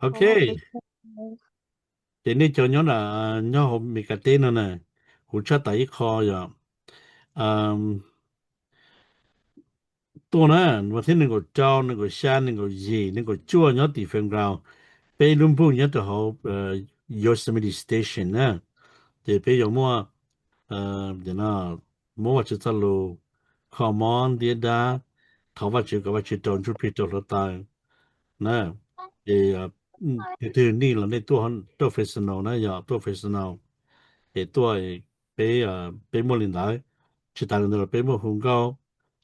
Ok, ces nej cov nyob na, nyob hauv Mes Kas teb no na, kuv tshaj tawm ib qho yog tuaj na, vas thib nees nkaum rau, nees nkaum xya, nees nkaum yim, nees nkaum cuaj nyob tim Fairground, peb lub npuj nyob rau hauv Yosemite Station na, ces peb yuav muaj muab Vajtswv txoj lus, kho mob ntiab dab, thov Vajtswv kom Vajtswv rau ntsuj plig rau hluav taws na. Ces tus twg nij los nej tuaj, tuaj Fresno na, yog tuaj Fresno ces tuaj, peb, peb muaj li ntawd. Tsis tas li ntawd los peb muaj hu nkauj,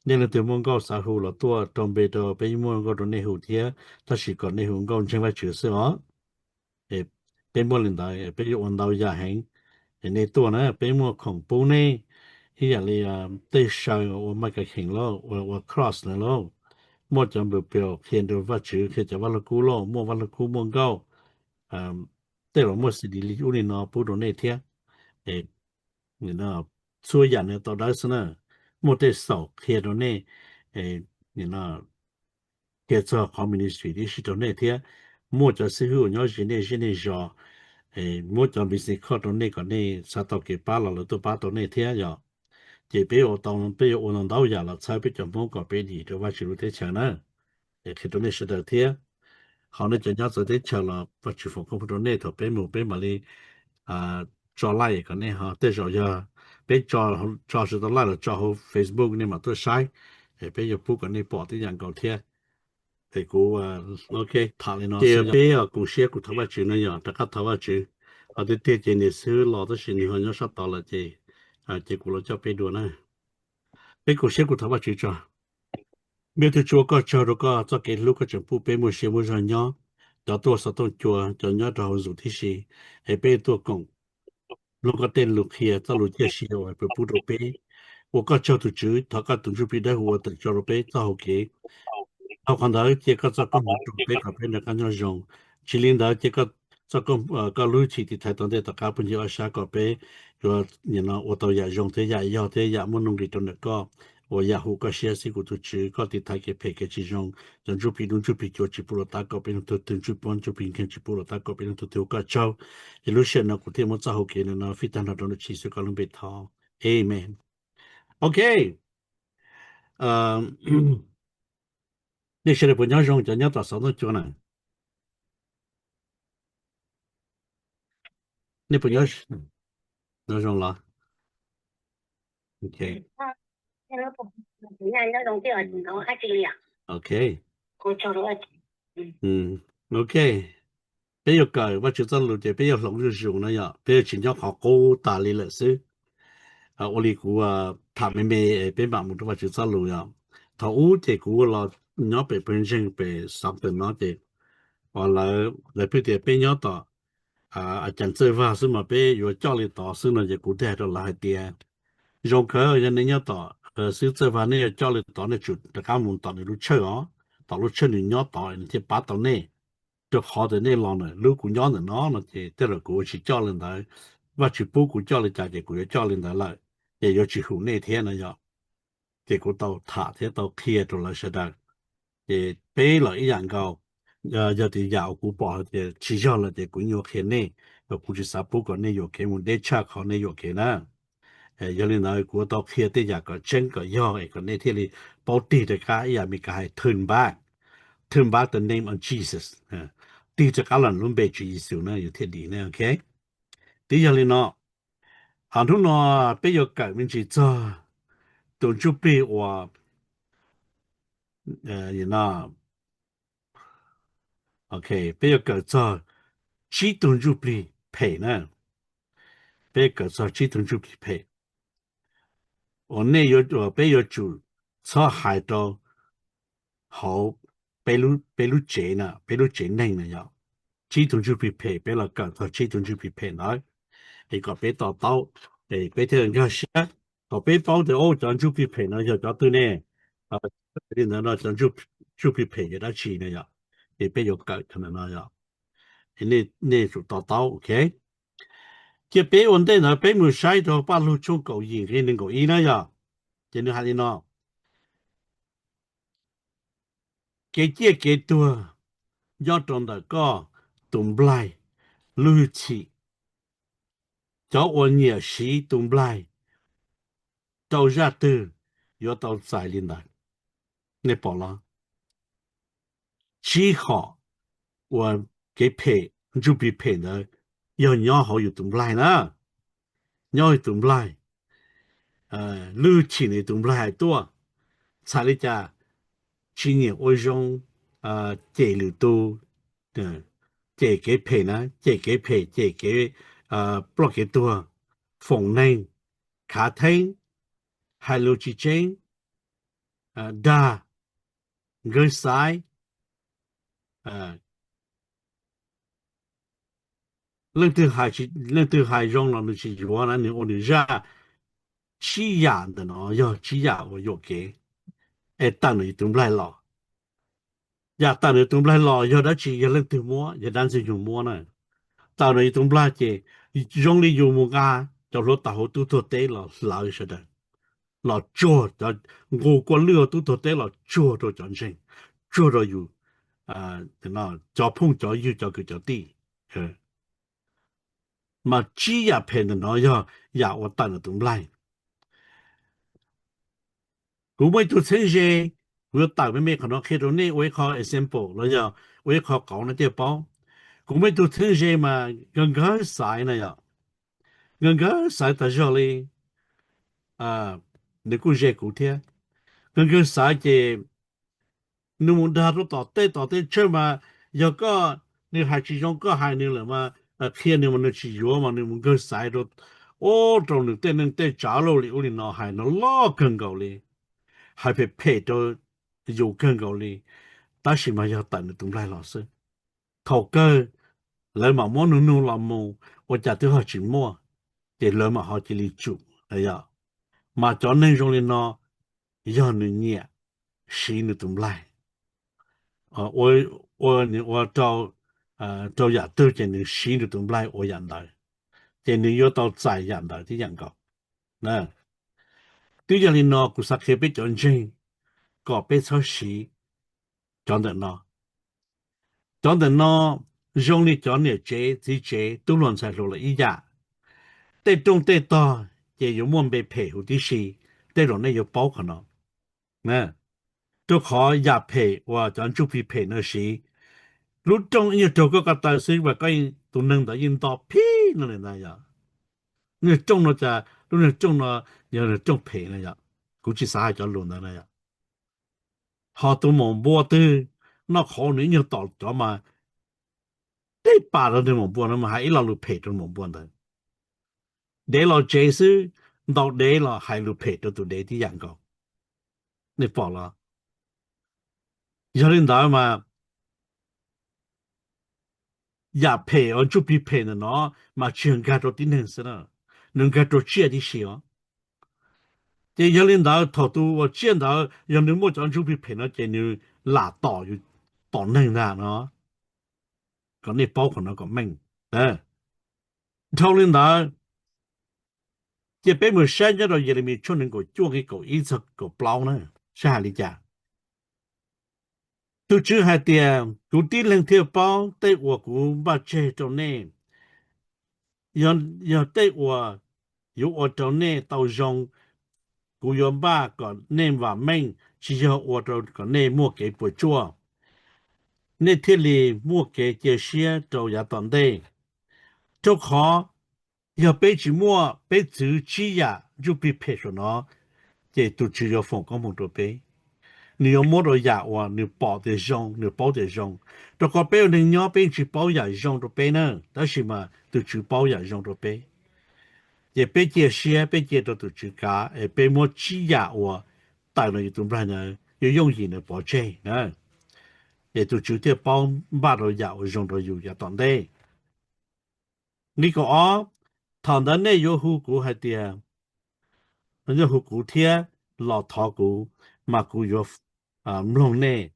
nej leej twg muaj nkauj xav hu los tuaj rau npe rau peb muaj nkauj rau nej hu thiab, tab sis kom nej hu nkauj ntseeg Vajtswv xwb os. Peb muaj li ntawd, peb yuav ua ntau yam heev. Es nej tuaj na peb muaj khoom pub nej, ib yam li tej saw ua maj kas kheem lauj, ua cross na lauj, muaj cov npawm pias qhia rau Vajtswv, qhia cov vaj lug kub lauj, muaj vaj lug kub muaj nkauj, tej los muaj C D li ub li no pub rau nej thiab. Txhua yam nws tau dawb xwb na, muaj tej xaum qhia rau nej, qhia txog qhov ministry tib si rau nej thiab. Muaj cov xib hwb uas nyob ze nej zej nej zos, muab cov business card rau nej kom nej xav tau kev pab los lawv tuaj pab tau nej thiab yom. Ces peb ua tau, peb yuav ua ntau ntau yam los txhawb peb cov Hmoob kom peb dim rau Vajtswv lub teb chaws na. Es qhia rau nej sawv daws thiab, ho nej cov nyob txawv teb chaws los Vajtswv foom koob hmoov rau nej, thaum peb mus peb mam li tso live kom nej ho, tej zaum yog peb tso tsis tau live los tso hauv Facebook nej mam tuaj saib, es peb yuav pub kom nej pom tib yam nkaus thiab. Es kuv, ok, tham li no ces peb kuv siab kuv thov Vajtswv no yom, rov qab thov Vajtswv. Ho tiag tiag ces niam xib hwb los tab sis nws ho nyob sab tod lawm ces, ces kuv los coj peb dua na. Peb kuv siab kuv thov Vajtswv tso. Npawg Tub Tsua, koj tsaug rau koj txoj kev hlub koj tseem pub peb muaj sia muaj zog nyob. Cov tuaj xov tooj cua, cov nyob rau hauv Zoom tib si, es peb tuaj koom mloog koj tej lus qhia, txoj lus ciaj sia uas peb pub rau peb. Ua koj tsaug tus Tswv, thov koj tus Ntsuj Plig Dawb Huv ua tawm tso rau peb txoj hau kev. Dhau qhov ntawd cia koj txoj koob hmoov rau peb kom peb nrog koj nyob zoo. Tsis li ntawd cia koj lub hwj chim tiv thaiv tom ntej tom qab puag ncig ob sab kom peb yuav ua tau yam zoo thiab yam yog thiab yam muaj nuj nqis rau ntawm koj, ua yam hu koj siab xwb kuv tus Tswv. Koj tiv thaiv kev phem kev tsis zoo, cov ntsuj plig dub ntsuj plig cua tsis pub los tau kom peb leej tug twg ntsuj plig ntsuj plig nkeeg tsis pub los tau kom peb leej tug twg hu koj tsaug. Ces lub sij hawm no kuv thiaj muab txoj hau kev no fij tag nrho rau ntawm Tswv Yexus koj lub npe thov. Amen. Ok. Nej sawv daws puas nyob zoo cov nyob tom xov tooj cua na? Nej puas nyob, nyob zoo los? Ok. Ok. Peb yuav kawm Vajtswv txoj lus ces peb yuav hloov zuj zus no yom, peb yuav tsis nyob qhov qub tas li lawm xwb. Ua li kuv tham me me, peb mam mus rau Vajtswv txoj lus yom. Thaum ub ces kuv los nyob pem pawg ntseeg pem xav pem no ces lawv, lawv pheej tias peb nyob tom a cas txawj vag xwb mas peb yuav coj li tod xwb no ces kuv thiaj hais rau lawv hais tias zoo kawg yog nej nyob tom xib hwb txawj vag nej yuav coj li tod nej tsum rov qab mus tom nws lub tshawj os, tom lub tshawj nws nyob tod nws thiaj pab tau nej. Rau qhov tias nej los ntawm lub kuv nyob ntawm no no ces tej zaum kuv ua tsis coj li ntawd. Vajtswv pub kuv coj li cas ces kuv yuav coj li ntawd lawm, ces yuav tsis hum nej thiab no yom. Ces kuv tau tham thiab tau qhia rau lawv sawv daws. Ces peb los ib yam nkaus, yog tias yam uas kuv pom hais tias tsis yog lawm ces kuv nyuaj qhia nej, kuv tsis xav pub kom nej yuam kev mus deb tshaj qhov nej yuam kev na. Yog li ntawd kuv tau qhia tej yam kom tseeb kom yog es kom nej thiaj li paub tig rov qab, ib yam Meskas hais turn back, turn back the name of Jesus, tig rov qab los lub npe Tswv Yexus na yus thiaj dim ne, ok. Twb yog li no, hnub no peb yuav kawm me ntsis txog tus ntsuj plig uas, ok, peb yuav kawm txog tsib tug ntsuj plig phem na. Peb yuav kawm txog tsib tug ntsuj plig phem uas nej, peb yuav tsum txhob hais rau hauv peb lub tsev na, peb lub tsev neeg na yom. Tsib tug ntsuj plig phem, peb los kawm txog tsib tug ntsuj plig phem ntawd es kom peb to taub, es peb thiaj nkag siab. Thaum peb paub tias cov ntsuj plig phem no yog cov twg ne, li ntawd no cov ntsuj plig phem yog dab tsi no yom, ces peb yuav kawm txog ntawm no yom. Nej tsum to taub, ok. Cia peb ua ntej ntawd peb mus saib rau Paj Lug tshooj kaum yim nqe nees nkaum ib na yom. Ces nws hais li no: Kev ciaj kev tuag nyob rau ntawm koj, tus nplaig lub hwj chim, cov uas nyiam siv tus nplaig rau zaj twg yuav tau txais li ntawd. Nej pom los? Tsib hom uas kev phem, ntsuj plig phem ntawd yog nyob hauv yus tus nplaig na, nyob yus tus nplaig, lub hwj chim ntawd yus tus nplaig hais tuaj. Txhais li cas? Tsis nyiam ua zoo, cem lwm tus, cem kev phem na, cem kev phem, cem kev ploj kev tuag, foom neeg, khav theeb, hais lus tsis tseeb, dag, nkawg xaiv. Leej twg hais zoo los nws tsis yuav na, nws ua nws zaj. Tsib yam ntawm no yog tsib yam uas yuam kev es tawm ntawm yus tus nplaig los. Yam tawm ntawm yus tus nplaig los yog dab tsi? Yog leej twg muab? Yog dab ntxwg nyoog muab na. Tawm ntawm yus tus nplaig ces zoo li yus mus nqa cov hluav taws hauv tub tuag teb los hlawv sawv daws, los tsuag, nqus kua lwj hauv tub tuag teb los tsuag rau cov ntseeg, tsuag rau yus cov phooj cov ywg cov kwv cov tij. Mas tsib yam phem ntawm no yog yam uas tawm ntawm tus nplaig. Kuv muaj ib tug txheeb ze, kuv yuav tawm me me qhov no qhia rau nej ua ib qho example los yog ua ib qho qauv no thiaj paub. Kuv muaj ib tug txheeb ze mas nkawg nkawg xaiv na yom, nkawg nkawg xaiv tas zog li. Nws kuj ze kuv thiab. Nkawg nkawg xaiv ces nws mus dag rau tom tej tom tej tsawg mas yog koj, nws hais tsis zoo koj hais nws lawm mas, qhia nws mas nws tsis yuav mas nws mus nkawg xaiv rau, ub, rau nws tej neej tej tsav loj li ub li no hais no loj kawg nkaus li, hais phem phem rau yus kawg nkaus li, tab sis mas yog tawm nws tus nplaig los xwb. Thaum kawg lawv mam muab nug nug los mus ua cas twb ho tsis muaj, ces lawv mam ho cia li tsum. Mas cov neeg zoo li no yog nws nyiam siv nws tus nplaig, ua, ua rau yam twg ces nws siv nws tus nplaig ua yam ntawd, ces nws yuav tau txais yam ntawd tib yam nkaus. Twb yog li no kuv xav qhia peb cov ntseeg kom peb txhob siv cov ntawm no. Cov ntawm no zoo li cov niam tsev txiv tsev tub hluas ntxhais hluas los ib yam. Tej rooj tej tog ces yuav muaj npe phem huv tib si, tej zaum nej yuav paub qhov no. Rau qhov yam phem uas cov ntsuj plig phem no siv, lub rooj ib nyuag raug koj ko taw xwb mas koj, tus neeg ntawd yeej nto phib no li ntag yom. Lub nyuag rooj no cas, lub nyuag rooj no yog rooj phem na yom. Kuv tsis xav hais cov lus ntawd na yom. Ho tus maum npua twg noj qhauv nws ib nyuag tom cov mas teb pas rau tus maum npua no mas hais ib lo lus phem rau maum npua ntawd. Dev los tsev xwb, ntaus dev los hais lus phem rau tus dev tib yam nkaus. Nej pom los? Yog li ntawd mas yam phem uas ntsuj plig phem ntawm no mas tsis yog nkag rau tib neeg xwb na, nws nkag rau tsiaj tib si os. Ces yog li ntawd thaum tus uas tsiaj ntawd yog nws muaj cov ntsuj plig phem no ces nws lam tom yus, tom neeg ntag no. Kom nej paub qhov no kom meej. Dhau li ntawd, cia peb mus saib nyob rau Yelemis tshooj nees nkaum cuaj nqe kaum ib txog kaum plaub na, saib hais li cas. Tus Tswv hais tias, kuv tib leeg thiaj paub tej uas kuv npaj tseg rau nej. Yog, yog tej uas yuav ua rau nej tau zoo, kuv yuav npaj kom nej vam meej, tsis yog ua rau kom nej muaj kev puas tsuaj, nej thiaj li muaj kev cia siab rau yav tom ntej. Rau qhov yog peb tsis muaj peb txwv tsib yam ntsuj plig phem saum no, ces tus Tswv yuav foom koob hmoov rau peb. Nws yuav muab rau yam uas nws pom tias zoo, nws paub tias zoo. Rau qhov peb ua neeg nyob peb yeej tsis paub yam zoo rau peb na, tab sis mas tus Tswv paub yam zoo rau peb. Ces peb cia siab, peb cia rau tus Tswv kav es peb muab tsib yam uas tawm los yus tus nplaig ntawd yuav yooj yim nws pov tseg na. Ces tus Tswv thiaj paub npaj rau yam uas zoo rau yus yav tom ntej. Nqe kaum ob, thaum ntawd nej yuav hu kuv hais tias, nej hu kuv thiab los thov kuv, mas kuv yuav mloog nej,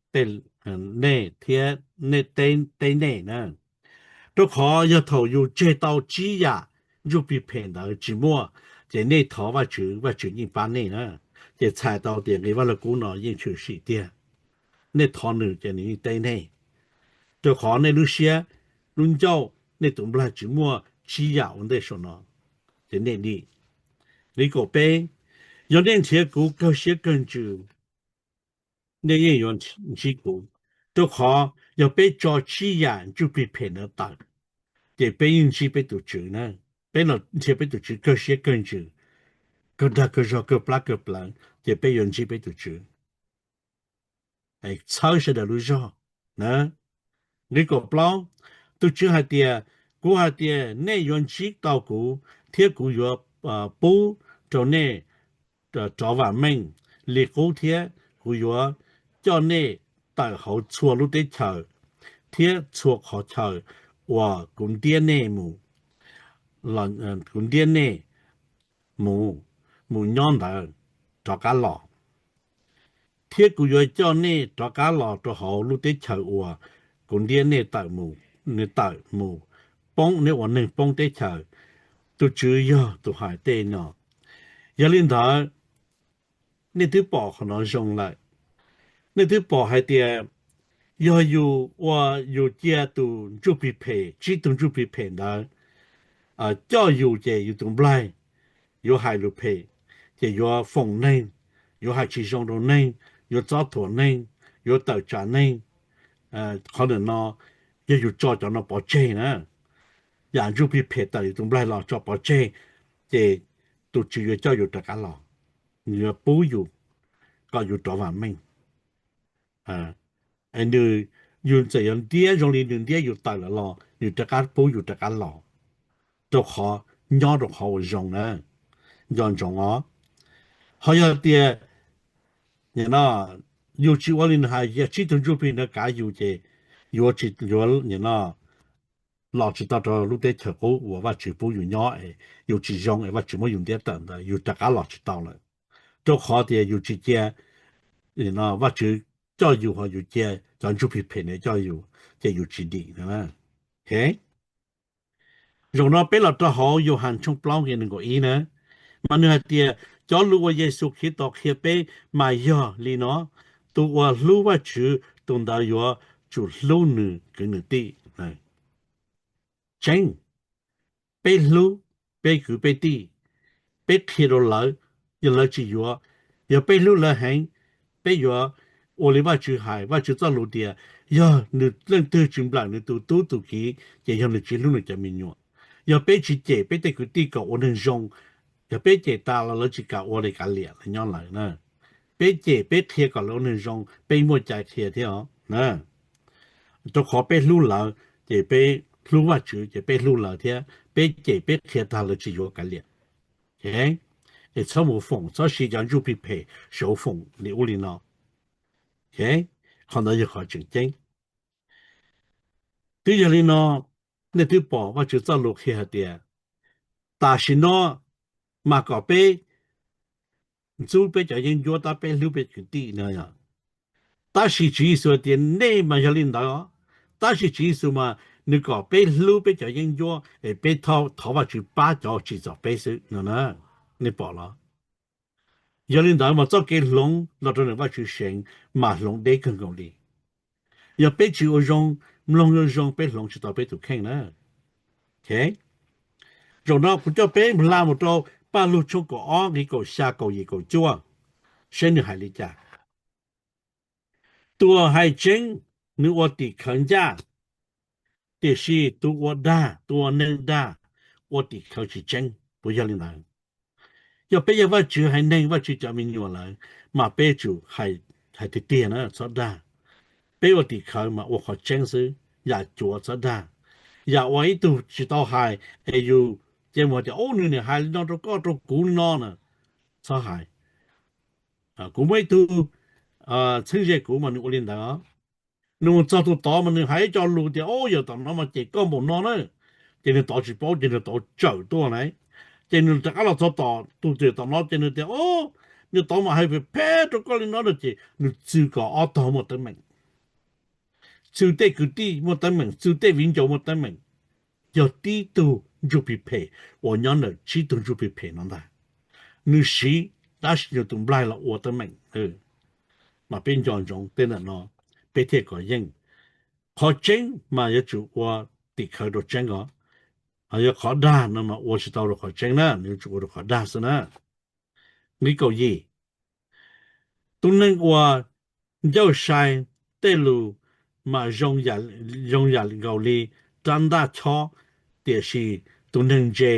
nej thiab nej teb, teb nej na. Rau qhov yog thaum yus tseg tau tsib yam ntsuj plig phem ntawd tsis muaj, ces nej thov Vajtswv, Vajtswv yeej pab nej na. Ces txhais tau tias nqe Vaj Lug Kub no yeej tshwm sim tiag. Nej thov nws ces nws yeej teb nej, rau qhov nej lub siab lub ncauj, nej tus nplaig tsis muaj tsib yam ua ntej saum no, ces nej dim. Nqe kaum peb, yog nej nrhiav kuv kawg siab kawg ntsws, nej yeej yuav ntsib kuv. Rau qhov yog peb tso tsib yam ntsuj plig phem ntawd tawm, ces peb yeej ntsib peb tus Tswv na. Peb los nrhiav peb tus Tswv kawg siab kawg ntsws, kawg dag kawg zog kawg plab kawg plawv, ces peb yuav ntsib peb tus Tswv. Txhawb sawv daws lub zog na. Nqe kaum plaub, tus Tswv hais tias, kuv hais tias nej yuav ntsib tau kuv, thiab kuv yuav pub rau nej rov vam meej li qub, thiab kuv yuav coj nej tawm hauv txhua lub teb chaws thiab txhua qhov chaw uas kuv ntiab nej mus, kuv ntiab nej mus, mus nyob ntawd rov qab los, thiab kuv yuav coj nej rov qab los rau hauv lub teb chaws uas kuv ntiab nej tawm mus, nej tawm mus poob, nej ua neeg poob teb chaws. Tus Tswv yog tus hais tej no. Yog li ntawd, nej twb pom qhov no zoo lawm. Nej twb pom hais tias yog yus ua, yus cia tus ntsuj plig phem, tsib tug ntsuj plig phem ntawd coj yus, ces yus tus nplaig yuav hais lus phem, ces yuav foom neeg, yuav hais tsis zoo rau neeg, yuav txob thuam neeg, yuav tawm tsam neeg. Qhov ntawm no yog yus tso cov no pov tseg na, yam ntsuj plig phem tawm yus tus nplaig los tso pov tseg, ces tus Tswv yuav coj yus rov qab los, nws yuav pub yus kom yus rov vam meej. Nws, yus txawm yuav ntiab zoo li nws ntiab yus tawm lawm los nws rov qab pub yus rov qab los, rau qhov nyob rau qhov uas zoo na, nco ntsoov os. Ho yog tias yus tsis ua li nws hais, yog tsib tug ntsuj plig ntawd kav yus, ces yuav tsis, yuav los tsis tau rau lub teb chaws qub uas Vajtswv pub yus nyob es yus tsis zoo es Vajtswv muab yus ntiab tawm ntawd, yus rov qab los tsis tau lawm, rau qhov tias yus tsis cia Vajtswv coj yus, ho yus cia cov ntsuj plig phem ntawd coj yus, ces yus tsis dim na. Zaum no peb los rau hauv Yauhas tshooj plaub nqe nees nkaum ib na, mas nws hais tias cov lus uas Yexus Khetos qhia peb mas yog li no: tus uas hlub Vajtswv, tus ntawd yuav tsum hlub nws kwv nws tij. Tseeb, peb hlub peb kwv peb tij, peb qhia rau lawv, yog lawv tsis yuav, yog peb hlub lawv heev, peb yuav ua li Vajtswv hais, Vajtswv txoj lus tias yog nws leej twg tsis nplawm nws tus tub tus kiv ces yog nws tsis hlub nws cov me nyuam. Yog peb tsis cem peb tej kwv tij kom ua neeg zoo, yog peb cem tas los lawv tsis kam ua li kav liam lawv nyob lawm na. Peb cem peb qhia kom lawv ua neeg zoo, peb muaj cai qhia thiab os na. Rau qhov peb hlub lawv, ces peb hlub Vajtswv ces peb hlub lawv thiab, peb cem peb qhia tag lawv tsis yuav kav liam. Es txhob mus foom, txhob siv cov ntsuj plig phem sawv foom li ub li no. Qhov ntawd yog qhov tseem ceeb. Twb yog li no, nej twb pom Vajtswv txoj lus qhia hais tias tam sim no mas kom peb ntxub peb cov yeeb ncuab tab peb hlub peb kwv tij no. Tab sis Tswv Yexus hais tias nej mas yog li ntawd os, tab sis Tswv Yexus mas nws kom peb hlub peb cov yeeb ncuab es peb thov Vajtswv pab cov tsim txom peb xwb no na. Nej pom los? Yog li ntawd mas txoj kev hloov los rau ntawm Vajtswv seev mas hloov deb kawg nkaus li. Yog peb tsis ua zoo, mloog zoo zoo peb hloov tsis tau peb tus kheej na. Zaum no kuv coj peb hla mus rau Paj Lug tshooj kaum ob nqe kaum xya kaum yim kaum cuaj, saib nws hais li cas. Tus uas hais tseeb nws ua tim khawv ncaj, tiam sis tus ua dag, tus ua neeg dag, ua tim khawv tsis tseeb. Puas yog li ntawd? Yog peb yog Vajtswv haiv neeg, Vajtswv cov me nyuam lawm, mas peb tsum hais tiag tiag na, txhob dag. Peb ua tim khawv mas ua qhov tseeb xwb, yam cuav txhob dag. Yam uas ib tug tsis tau hais es yus cia mus hais tias, ub, nws niam hais li no rau koj rau kuv no na, txhob hais. Kuv muaj ib tug txheeb ze kuv mas nws ua li ntawd. Nws mus txog tus tod mas nws hais ib co lus tias, ub, yawg tom no mas cem koj npaum no na. Ces nws tod tsis paub ces nws tod tsawm tuaj na. Ces nws rov qab los txog tom tus twg tom no ces nws tias, ub, nws tod mas hais phem phem rau koj li no na. Ces nws txwv kom ob tog muaj teeb meem, txwv tej kwv tij muaj teeb meem, txwv tej viv ncaus muaj teeb meem. Yog tib tug ntsuj plig phem uas nyob ntawm tsib tug ntsuj plig phem no ntag. Nws siv dab sis nws tus nplaig los ua teeb meem. Mas peb nco ntsoov tej ntawm no, peb thiaj kov yeej. Qhov tseeb mas yuav tsum ua tim khawv rau tseeb os. Ho yog qhov dag no mas ua tsis tau rau qhov tseeb na, nws yuav tsum ua rau qhov dag xwb na. Nqe kaum yim, tus neeg uas ncauj sai tej lus mas zoo yam, zoo yam nkaus li rab ntaj chob, tiam sis tus neeg ntse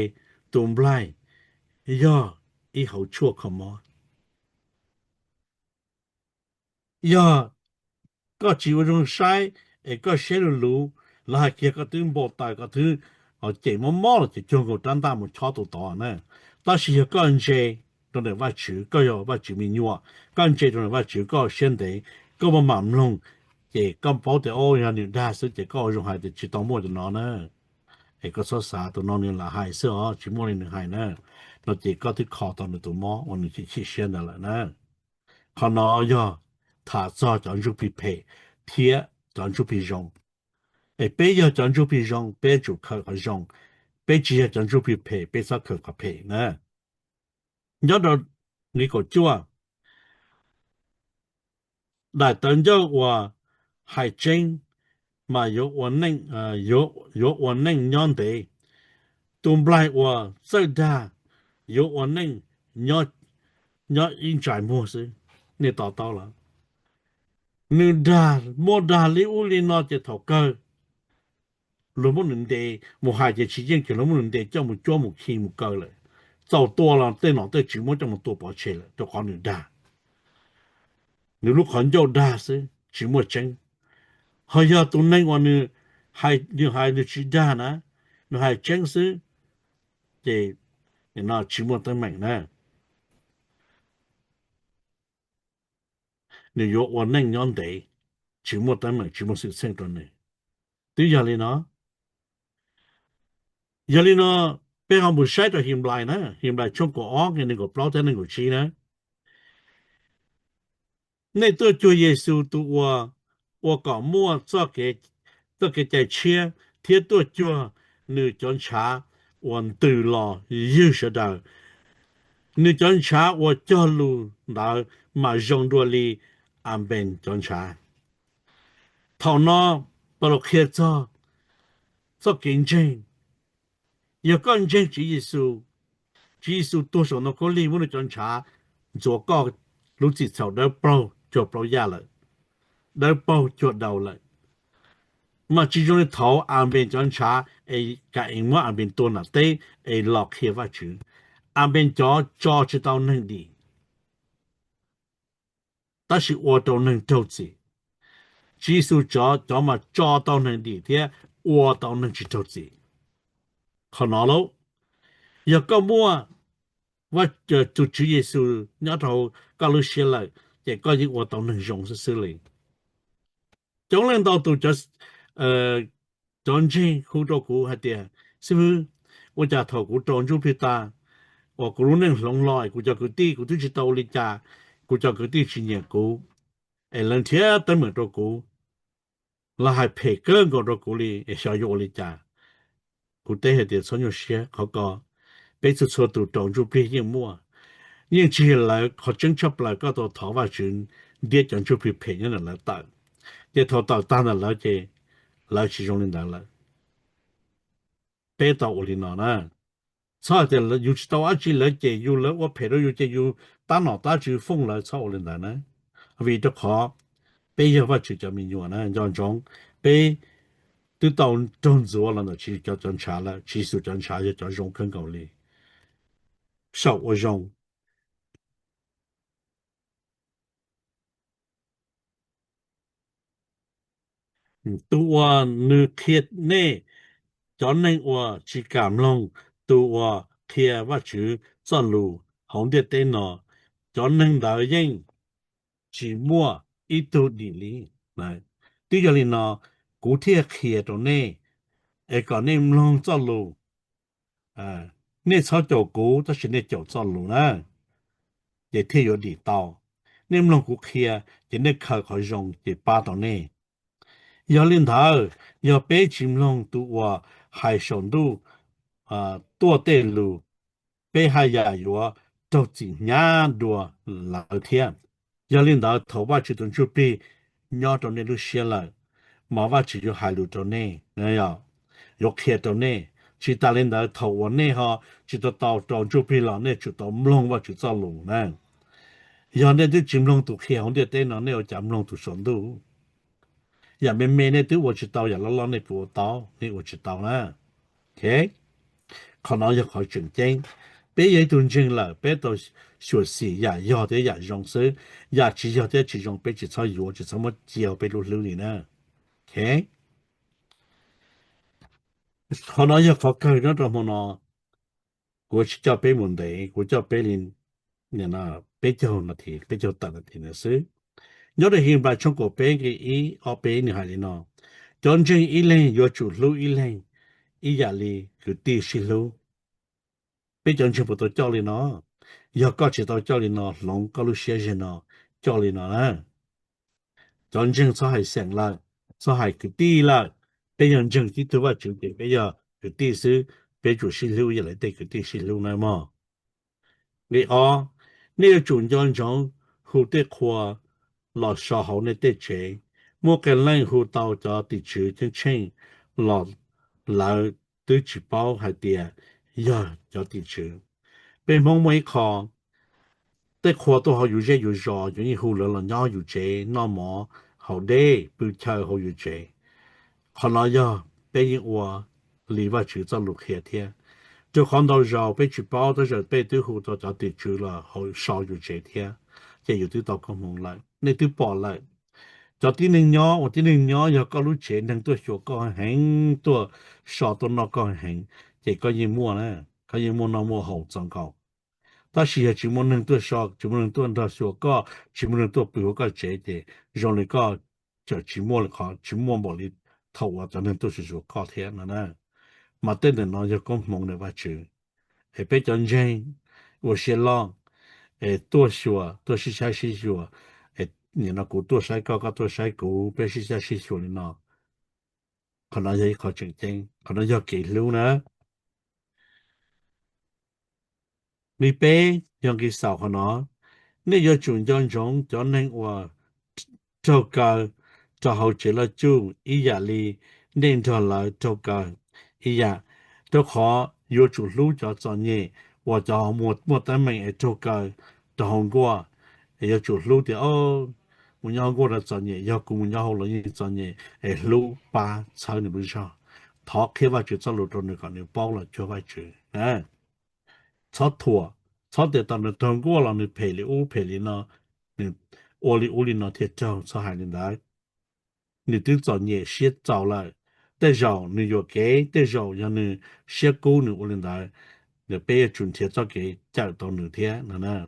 tus nplaig yog ib hauv tshuaj kho mob. Yog koj tsis ua zoo saib es koj siab luv luv, lawv hais kiag koj twb npau taws, koj twb cem mob mob los ces cuag nkaus rab ntaj mus chob tus tod na. Tab sis yog koj ntse rau ntawm Vajtswv, koj yog Vajtswv me nyuam, koj ntse rau ntawm Vajtswv, koj siab ntev, koj maj mam mloog, ces koj paub tias o yog nws dag xwb ces koj ua zoo hais tias tsis tau muaj tus no na. Es koj txhob xav, tus no nws lam hais xwb os, tsis muaj li nws hais na. No ces koj twb kho tau nws tus mob uas nws chim chim siab ntawd lawm na. Qhov no yog tham txog cov ntsuj plig phem thiab cov ntsuj plig zoo. Es peb yog cov ntsuj plig zoo, peb tsum khaws qhov zoo, peb tsis yog cov ntsuj plig phem, peb txhob khaws qhov phem na. Nyob rau nqe kaum cuaj, daim tawv ncauj uas hais tseeb mas yuav ua neej, yuav ua neej nyob ntev. Tus nplaig uas txawj dag yuav ua neej nyob ib ntsais muag xwb. Nej to taub lawm, nws dag, muaj dag li ub li no ces thaum kawg luag muab nws ntes mus hais ces tsis yeej kiag, luag muab nws ntes coj mus cuab mus khi mus kaw lawm. Txaus tua los tej nom tej tswv muab coj mus tua pov tseg lawm rau qhov nws dag. Nws lub qhov ncauj dag xwb tsis muaj tseeb. Ho yog tus neeg uas nws hais, nws hais nws tsis dag na, nws hais tseeb xwb, ces no tsis muaj teeb meem na. Nws yuav ua neej nyob ntev, tsis muaj teeb meem, tsis muaj xwm txheej rau nws. Twb yog li no, yog li no, peb ho mus saib rau Henplais na, Henplais tshooj kaum ob nqe nees nkaum plaub thiab nees nkaum tsib na. Nej tuaj cuag Yexus tus uas ua kom muaj txoj kev cai tshiab thiab tuaj cuag nws cov ntshav uas ntws los ywg sawv daws. Nws cov ntshav uas cog lus ntawd mas zoo dua li Anpees cov ntshav. Thaum no Paulus qhia txog txoj kev ntseeg. Yog koj ntseeg Tswv Yexus, Tswv Yexus tuag saum ntoo khaub lig muab nws cov ntshav ntxuav koj lub txim txhaum dawb paug cuag plaub yaj lawm, dawb paug cuag daus lawm. Mas tsis zoo li thaud Anpees cov ntshav es Ka-ees muab Anpees tua nram teb es los qhia Vajtswv. Anpees cov tso tsis tau neeg dim, tab sis ua rau neeg raug txim. Tswv Yexus cov, cov mas tso tau neeg dim thiab ua tau neeg tsis raug txim. Qhov no lauj, yog koj muaj tus Tswv Yexus nyob rau koj lub siab lawm, ces koj yeej ua tau neeg zoo xwb xwb li. Coob leej ntau tus cov ntseeg hu rau kuv hais tias, xib hwb, ua cas thaum kuv rau ntsuj plig tag uas kuv lub neej hloov los es kuv cov kwv tij, kuv twb tsis tau ua li cas, kuv cov kwv tij tsis nyiam kuv, es lawv nrhiav teeb meem rau kuv, lawv hais phem kawg nkaus rau kuv li, es xyov yuav ua li cas? Kuv teb hais tias txhob nyuaj siab, qhov ko peb txhua txhua tus rau ntsuj plig yeej muaj. Yeej tsis yog lawv, qhov tseeb tshaj plaws koj tau thov Vajtswv ntiab cov ntsuj plig phem nyob ntawm lawv tawm, ces thaum tawm tag ntawm lawv ces lawv tsis zoo li ntawd lawm. Peb tau ua li no na. Txhob hais tias yus tsis tau dab tsi lawv cem yus, lawv ua phem rau yus ces yus tab nom tab tswv fooj lawv, txhob ua li ntawd na. Vim rau qhov peb yog Vajtswv cov me nyuam na, nco ntsoov, peb twb tau raug ntxuav los ntawm Tswv cov, cov ntshav lawm. Tswv Yexus cov ntshav yog cov zoo kawg nkaus li. Saum ua zoo. Tus uas nws qhia nej, cov neeg uas tsis kam mloog tus uas qhia Vajtswv txoj lus hauv ntiaj teb no, cov neeg ntawd yeej tsis muaj ib tug dim li. Twb yog li no, kuv thiaj qhia rau nej, es kom nej mloog txoj lus. Nej txhob caum kuv, tab sis nej caum txoj lus na, ces thiaj yuav dim tau. Nej mloog kuv qhia, ces nej khaws qhov zoo, ces pab tau nej. Yog li ntawd, yog peb tsis mloog tus uas hais saum ntuj tuaj tej lus, peb haj yam yuav raug txim hnyav dua lawv thiab. Yog li ntawd, thaum Vajtswv tus Ntsuj Plig nyob rau nej lub siab lawm, mas Vajtswv yuav hais lus rau nej. Yog yuav qhia rau nej. Tsis tas li ntawd, thaum uas nej ho tsis tau tau rau ntsuj plig los nej tsum tau mloog Vajtswv txoj lus na. Yog nej twb tsis mloog tus qhia hauv ntiaj teb no, nej ua cas mloog tus saum ntuj? Yam me me nej twb ua tsis tau, yam loj loj nej puas ua tau? Nej ua tsis tau na. Ok, qhov no yog qhov tseem ceeb. Peb yog ib tug ntseeg lawm, peb tau xyuam xim yam yog thiab yam zoo xwb. Yam tsis yog thiab tsis zoo peb tsis txhob yuav, tsis txhob muab cia hauv peb lub hlwb li na. Ok, qhov no yog qhov kawg nyob rau hmo no. Kuv tsis coj peb mus ntev, kuv coj peb li peb caug nas this, peb caug tawm nas this ntawd xwb. Nyob rau Henplais tshooj kaum peb nqe ib, ob peb nws hais li no: Cov ntseeg ib leeg yuav tsum hlub ib leeg ib yam li kwv tij sib hlub. Peb cov ntseeg puas tau coj li no? Yog koj tsis tau coj li no, hloov koj lub siab zeg no, coj li no na. Cov ntseeg txhob hais xeem lawm, txhob hais kwv tij lawm. Peb yog ntseeg tib tug Vajtswv ces peb yog kwv tij xwb, peb tsum sib hlub ib yam li tej kwv tij sib hlub na mog. Nqe ob, nej yuav tsum nco ntsoov hu tej qhua los so hauv nej tej tsev. Muaj qee leej hu tau cov tim tswv ceeb tsheej los lawv twb tsis paub hais tias yog cov tim tswv. Peb Hmoob muaj ib qho, tej qhua tuaj hauv yus zej yus zos, yus yeej hu lawv los nyob yus tsev noj mov haus dej pw chaw hauv yus tsev. Qhov no yog peb yeej ua li Vajtswv txoj lus qhia thiab. Rau qhov ntau zaus peb tsis paub, tab sis peb twb hu tau cov tim tswv los hauv so yus tsev thiab, ces yus twb tau koob hmoov lawm, nej twb pom lawm. Cov tib neeg nyob uas tib neeg nyob yog koj lub tsev, neeg tuaj xyuas koj heev, tuaj so tuaj noj koj heev, ces koj yeej muaj na, koj yeej muaj noj muaj haus txaus nkaus. Tab sis yog tsis muaj neeg tuaj so, tsis muaj neeg tuaj nrog xyuas koj, tsis muaj neeg tuaj pw hauv koj tsev, ces zoo li koj tseem tsis muaj li qhov, tsis muaj npaum li thaum uas cov neeg tuaj xyuas xyuas koj thiab no na. Mas tej ntawm no yog koob hmoov ntawm Vajtswv. Es peb cov ntseeg ua siab loj, es tuaj xyuas, tuaj sib saib sib xyuas, es nim no kuv tuaj saib koj, koj tuaj saib kuv, peb sib saib sib xyuas li no. Qhov no yog ib qho tseem ceeb, qhov no yog kev hlub na. Nqe peb yog nqe xaus qhov no: Nej yuav tsum nco ntsoov cov neeg uas raug kaw rau hauv tsev loj cuj ib yam li nej nrog lawv raug kaw ib yam. Rau qhov yuav tsum hlub cov txom nyem uas cov muaj teeb meem es raug kaw rau hauv nkuaj. Es yuav tsum hlub tias, o, mus nyob hauv nkuaj rau txom nyem, yog kuv mus nyob hauv los yeej txom nyem, es hlub pab txhawb nws lub zog. Thov qhia Vajtswv txoj lus rau nws kom nws paub los cuag Vajtswv. Txhob thuam, txhob tias tau nws raug nkuaj los nws phem li ub phem li no, nws ua li ub li no thiaj raug, txhob hais li ntawd. Nws twb txom nyem siab txaus lawm, tej zaum nws yuam kev, tej zaum yog nws siab kub nws ua li ntawd. Peb yuav tsum nrhiav txoj kev cawm tau nws thiab,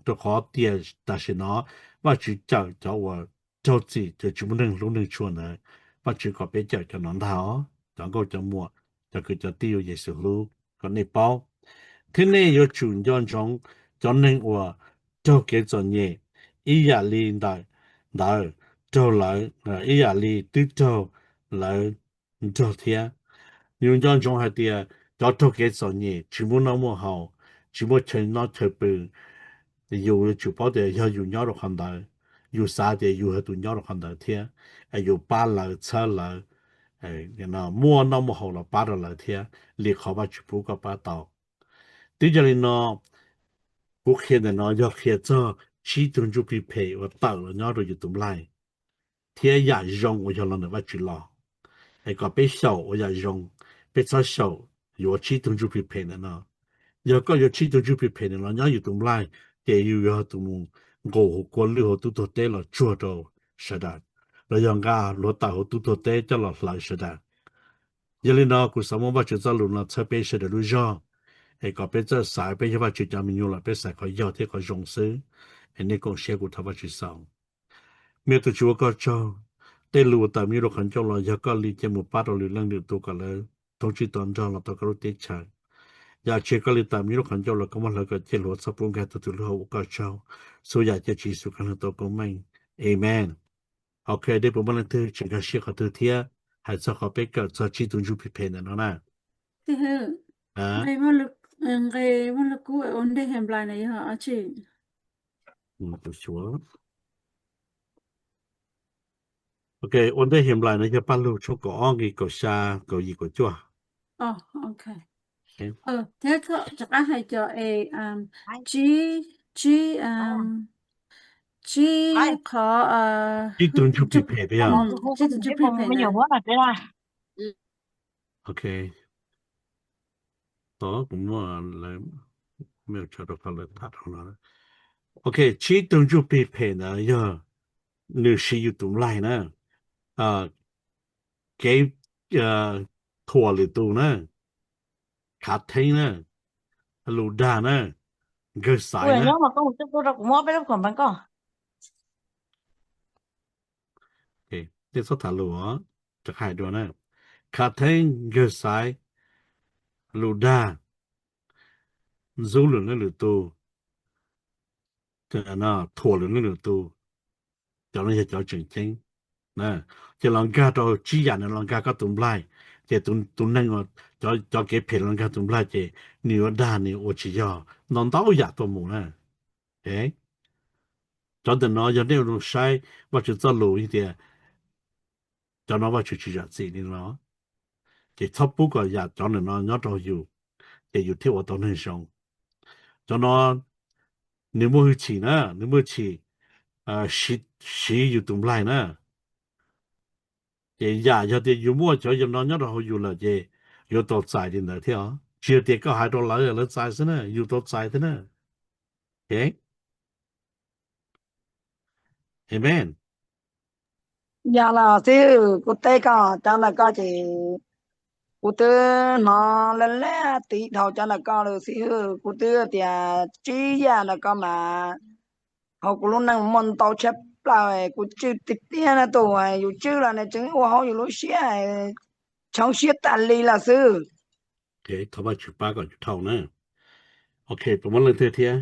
rau qhov tias tam sim no Vajtswv cawm cov uas raug txim, cov tsis muaj neeg hlub neeg tshua ntawd. Vajtswv kom peb cawm cov no ntag os, cov nkauj cov muam, cov kwv cov tij uas Yexus hlub, kom nej paub. Thiab nej yuav tsum nco ntsoov cov neeg uas raug kev txom nyem ib yam li ntawd, ntawd raug lawv, ib yam li twb raug lawv nrog thiab. Yus nco ntsoov hais tias cov raug kev txom nyem, tsis muaj noj muaj haus, tsis muaj chaw noj chaw pw, yus yuav tsum paub tias yog yus nyob rau qhov ntawd, yus xav tias yus yog tus nyob rau qhov ntawd thiab, es yus pab lawv, txhawb lawv, muaj noj muaj haus los pab rau lawv thiab, li qhov Vajtswv pub koj pab tau. Twb yog li no, kuv qhia ntawm no yog qhia txog tsib tug ntsuj plig phem uas tawm los nyob rau yus tus nplaig, thiab yam zoo uas yog los ntawm Vajtswv los. Es kom peb xyaum ua yam zoo, peb txhob xyaum yuav tsib tug ntsuj plig phem ntawm no. Yog koj yuav tsib tug ntsuj plig phem ntawm no nyob yus tus nplaig, ces yus yog tus mus nqus hauv kua lwj hauv tub tuag teb los tsuag rau sawv daws, los yog nqa hluav taws hauv tub tuag teb coj los hlawv sawv daws. Yog li no kuv xav muab Vajtswv txoj lus no txhawb peb sawv daws lub zog, es kom peb txawj xaiv, peb yog Vajtswv cov me nyuam lawm peb xaiv qhov yog thiab qhov zoo xwb. Es nej koom siab kuv thov Vajtswv xaus. Me tus Tswv ua koj tsaug, tej lus uas tawm me nyuam rau qhov ncauj los yog koj li cia mus pab rau lwm leej lwm tus kom lawv thoob tsib to nrog los tau koj lub teb chaws. Yam tsis yog koj li tawm me nyuam rau qhov ncauj los koj muab hlawv kom ciaj hluav txhob pub nkag tug twg lub hauv, ua koj tsaug. Xub yam cia Tswv Yexus Khetos tau koob meej. Amen. Ok, dej puas muaj leej twg tsis nkag siab qhov twg thiab hais txog qhov peb kawm txog tsib tug ntsuj plig phem ntawm no na? Nqe muaj lub kub ua ntej Henplais na yog dab tsi? Ok, ua ntej Henplais no yog Paj Lug tshooj kaum ob nqe kaum xya, kaum yim, kaum cuaj. Ok. Thiab rov qab hais cov es tsib, tsib, tsib qhov, tsib tug ntsuj plig phem, tsib tug ntsuj plig phem. Ok. Tos kuv muab lawv, muab tso rau qhov lawv tham rau no. Ok, tsib tug ntsuj plig phem ntawd yog nws siv yus tus nplaig na, kev thuam lwm tus na, khav theeb na, lus dag na, nkawg xaiv na. Tej txhob tham lus os, rov qab hais dua na. Khav theeb, nkawg xaiv, lus dag, ntxub lwm leej lwm tus, thuam lwm leej lwm tus, cov no yog cov tseem ceeb. Ces los nkag rau tsib yam no, los nkag koj tus nplaig, ces tus neeg, cov kev phem los nkag tus nplaig ces nws yuav dag, nws ua tsis yog, ntau ntau yam tuaj mus na. Cov ntawm no yog nej ua zoo saib Vajtswv txoj lus tias cov no Vajtswv tsis zam txim li no, ces txhob pub kom yam cov ntawm no nyob rau yus, ces yus thiaj ua tau neeg zoo. Cov no nws muaj hwj chim na, nws muaj hwj chim siv yus tus nplaig na. Ces yam yog tias yus muaj cov yam no nyob rau hauv yus lawm ces yuav tau txais li ntawd thiab os. Tsis yog tias koj hais rau lawv, lawv txais xwb na, yus tau txais thiab na. Amen. Yog los xib hwb, kuv teb koj cov ntawm koj ces kuv twb hnov laj laj tiv dhau cov ntawm koj lawm xib hwb. Kuv twb tias tsib yam ntawm koj mas hauv kuv lub neej muaj ntau tshaj plaws, kuv tswj tiag tiag na tus, yus tswj los nws tseem ua hauv yus lub siab, tshoob siab tas li lawm xwb. Thov Vajtswv pab kom yus dhau na. Ok, puas muaj leej twg thiab?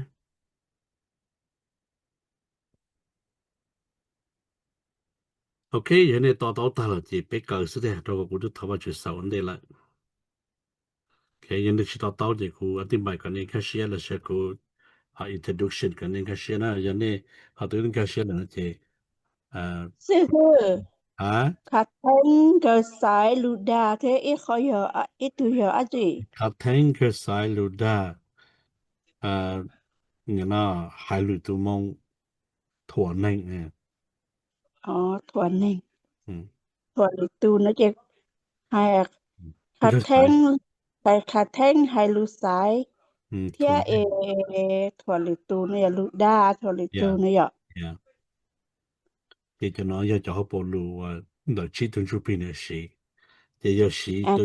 Ok, yog nej to taub tag lawm ces peb kaw xwb thiab, rau qhov kuv twb thov Vajtswv xaus ua ntej lawm. Yog nej tsis to taub ces kuv a tij npais kom nej nkag siab los sis kuv introduction kom nej nkag siab na. Yog nej ho twb nkag siab lawm no ces, xib hwb, khav theeb, nkawg xaiv, lus dag thiab ib qho yog, ib tug yog dab tsi? Khav theeb, nkawg xaiv, lus dag, hais lwm tus moo, thuam neeg. Thuam neeg, thuam lwm tus no ces hais khav theeb, hais khav theeb, hais lus xaiv thiab es thuam lwm tus no yog lus dag, thuam lwm tus no yom. Ces cov no yog cov hauv paus lus ntawm tsib tug ntsuj plig no siv, ces yog siv ua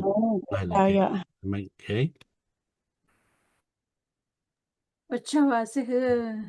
tsaug xib hwb.